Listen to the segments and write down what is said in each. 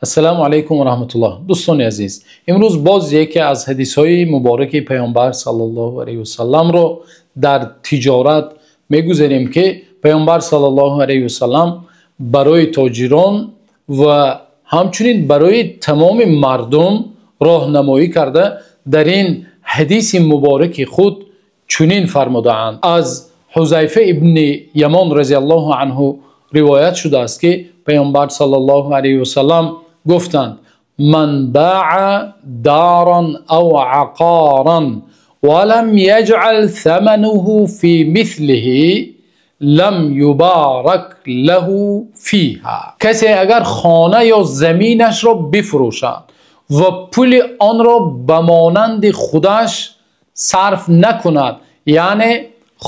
Ассалому алайкум ва раҳматуллоҳ. Дӯстони азиз, имрӯз боз яке аз ҳадисҳои муборак Паёмбар саллаллоҳу алайҳи васаллам ро дар тиҷорат мегузарем, ки Паёмбар саллаллоҳу алайҳи васаллам барои тоҷирон ва ҳамчунин барои тамоми мардум роҳнамоӣ карда, дар ин ҳадиси муборак худ чунин фармудаанд. Аз Ҳузайфа ибни Ямон разияллоҳу анҳу ривоят шудааст, ки Паёмбар саллаллоҳу алайҳи васаллам гуфтанд: «Ман боъа доран ав ақоран ва лам яҷъал саманаҳу фи мислиҳи лам юборак лаҳу фиҳо». Касе агар хона ё заминашро бифурӯшад ва пули онро ба монанди худаш сарф накунад, яъне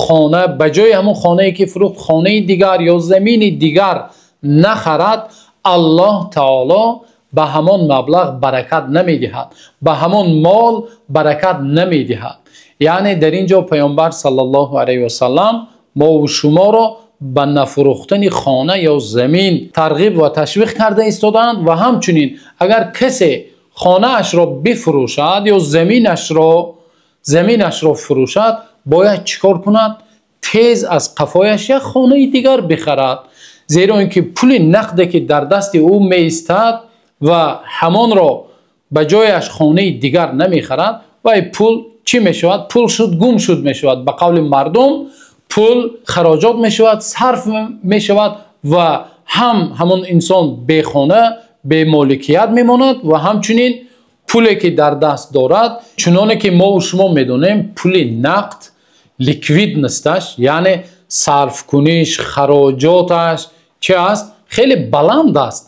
хона ба ҷои ҳамон хонае ки фурӯхт, хонаи дигар ё замини дигар нахарад, Аллоҳ таъоло ба ҳамон маблағ баракат намедиҳад, ба ҳамон мол баракат намедиҳад. Яъне дар инҷо Паёмбар саллаллоҳу алайҳи васаллам мо ва шуморо ба нафурӯхтани хона ё замин тарғиб ва ташвиқ карда истодаанд. Ва ҳамчунин агар касе хонаашро бифурӯшад ё заминашро фурӯшад, бояд чӣ кор кунад? Тез аз қафояш як хонаи дигар бихарад, зеро инки пули нақде ки дар дасти ӯ меистад ва ҳамонро ба ҷояш хонаи дигар намехарад, ва ин пул чӣ мешавад? Пул шуд, гум шуд мешавад. Ба қавли мардум пул харҷот мешавад, сарф мешавад ва ҳам ҳамон инсон бехона, бемоликият мемонад ва ҳамчунин пуле ки дар даст дорад, чунонки мо ва шумо медонем, пули нақд ликвидносташ, яъне сарф куниш, харҷоташ чӣ аст? Хеле баланд аст.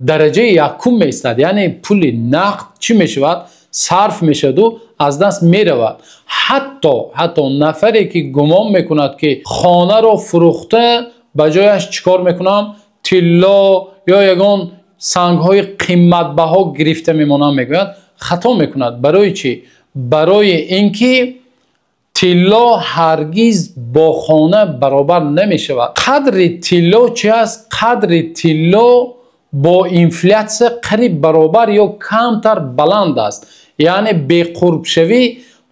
Дараҷаи якум меистад. Яъне пули нақд чӣ мешавад? Сарф мешавад ва аз даст меравад. Ҳатто нафаре ки гумон мекунад, ки хонаро фурӯхта ба ҷояш чӣ кор мекунам? Тилло ё ягон сангҳои қиматбаҳо гирифта мемонам, мегӯяд, хато мекунад. Барои чӣ? Барои инки тилло ҳаргиз бо хона баробар намешавад. Қадри тилло чӣ аст? Қадри тилло бо инфлятсия қариб баробар ё камтар баланд аст. Яъне беқурбшавӣ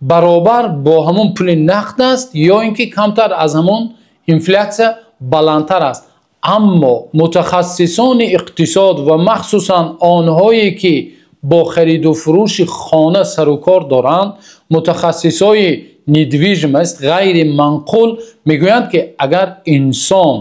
баробар бо ҳамон пули нақд аст ё инки камтар аз ҳамон инфлятсия баландтар аст. Аммо мутахассисони иқтисод ва махсусан онҳое ки бо хариду фурӯши хона сару кор доранд, мутахассисони недвижимость ғайриманқул мегӯянд, ки агар инсон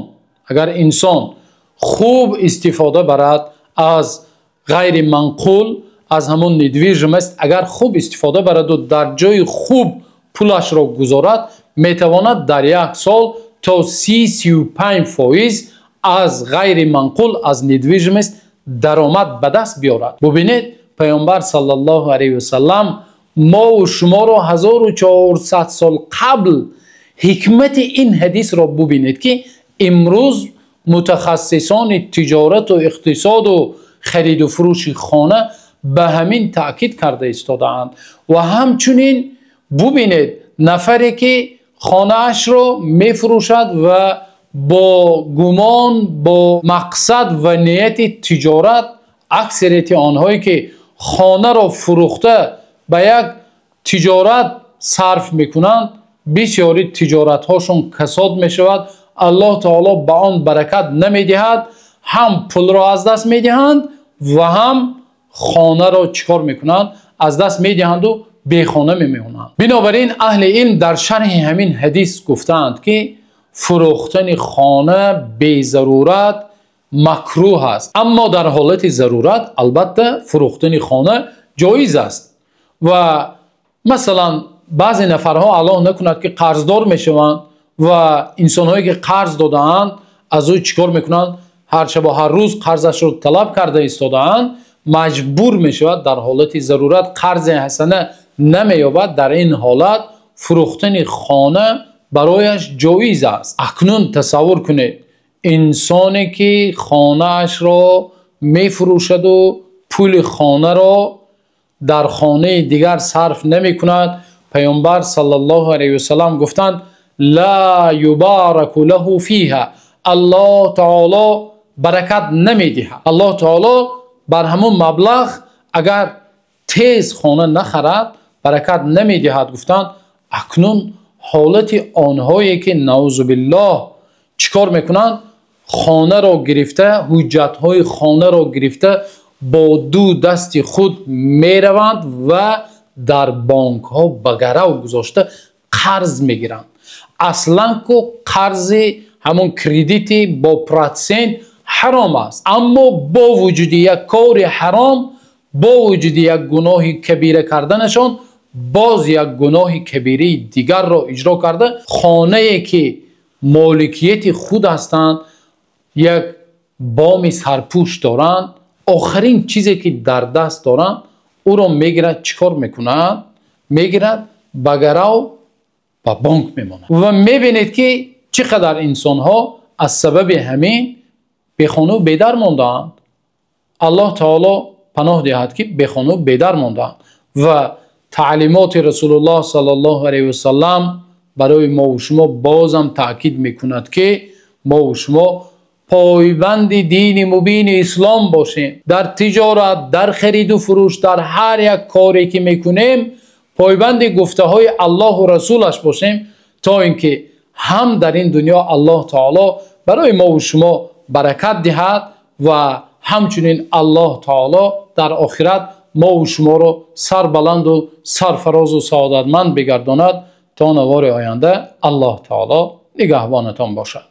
хуб истифода барад аз ғайриманқул, аз ҳамон недвижимость, агар хуб истифода барад ва дар ҷои хуб пулашро гузорад, метавонад дар як сол то 30-35% аз ғайриманқул, аз недвижимость даромад ба даст биёрад. Бубинед, Паёмбар саллаллоҳу алайҳи васаллам мо ва шуморо 1400 сол қабл ҳикмати ин ҳадисро бубинед, ки имрӯз мутахассисони тиҷорат ва иқтисод ва хариду фурӯши хона ба ҳамин таъкид карда истодаанд. Ва ҳамчунин бубинед, нафаре ки хонаашро мефурӯшад ва бо гумон, бо мақсад ва нияти тиҷорат, аксарияти онҳое ки хонаро фурӯхта ба як тиҷорат сарф мекунанд, бисёри тиҷоратҳошон касод мешавад. Аллоҳ таъоло ба он баракат намедиҳад. Ҳам пулро аз даст медиҳанд ва ҳам хонаро чикор мекунанд? Аз даст медиҳанд ва бехона мемонанд. Бинобар ин аҳли илм дар шарҳи ҳамин ҳадис гуфтаанд, ки фурӯхтани хона безарурат макрӯҳ аст, аммо дар ҳолати зарурат албатта фурӯхтани хона ҷоиз аст. Ва масалан баъзе нафарҳо, Аллоҳ накунад, ки қарздор мешаванд ва инсонҳое ки қарз додаанд аз ӯ чикор мекунанд? Ҳар шаб ва ҳар рӯз қарзашро талаб карда истодаанд, маҷбур мешавад дар ҳолати зарурат қарзи ҳасана намеёбад. Дар ин ҳолат фурӯхтани хона барояш ҷоиз аст. Акнун тасаввур кунед, инсоне ки хонаашро мефурӯшад ва пули хонаро дар хонаи дигар сарф намекунад. Паёмбар саллаллоҳу алайҳи васаллам гуфтанд: «Ла юбораку лаҳу фиҳо». Аллоҳ таъоло баракат намедиҳад. Аллоҳ таъоло Бар ҳамон маблағ агар тез хона нахарад, баракат намедиҳад, гуфтанд. Акнун ҳолати онҳое ки, наъузу биллоҳ, чӣ кор мекунанд? Хонаро гирифта, ҳуҷҷатҳои хонаро гирифта, бо ду дасти худ мераванд ва дар бонкҳо ба гарав гузошта қарз мегиранд. Аслан ку қарзи ҳамон кредити бо процент ҳаром аст, аммо бо вуҷуди як кори ҳаром, бо вуҷуди як гуноҳи кабира карданашон, боз як гуноҳи кабираи дигарро иҷро карда, хонае ки моликияти худ ҳастанд, як боми сарпӯш доранд, охирин чизе ки дар даст доранд, ӯро мегирад, чӣ кор мекунад? Мегирад, ба гарав ба бонк мемонад. Ва мебинед ки чӣ қадар инсонҳо аз сабаби ҳамин бехону бедар мондаанд. Аллоҳ таоло паноҳ диҳад, ки бехону бедар мондаанд. Ва таълимоти Расулуллоҳ саллаллоҳу алайҳи васаллам барои мо ва шумо бозам таъкид мекунад, ки мо ва шумо пойбанди дини мубини ислом бошем. Дар тиҷорат, дар хариду фурӯш, дар ҳар як коре ки мекунем, пойбанди гуфтаҳои Аллоҳу расулаш бошем, то инки ҳам дар ин дунё Аллоҳ таоло барои мо ва шумо баракат диҳад ва ҳамчунин Аллоҳ таоло дар охират мо ва шуморо сарбаланду сарфарозу саодатманд бигардонад. То навори оянда Аллоҳ таоло нигаҳбонатон бошад.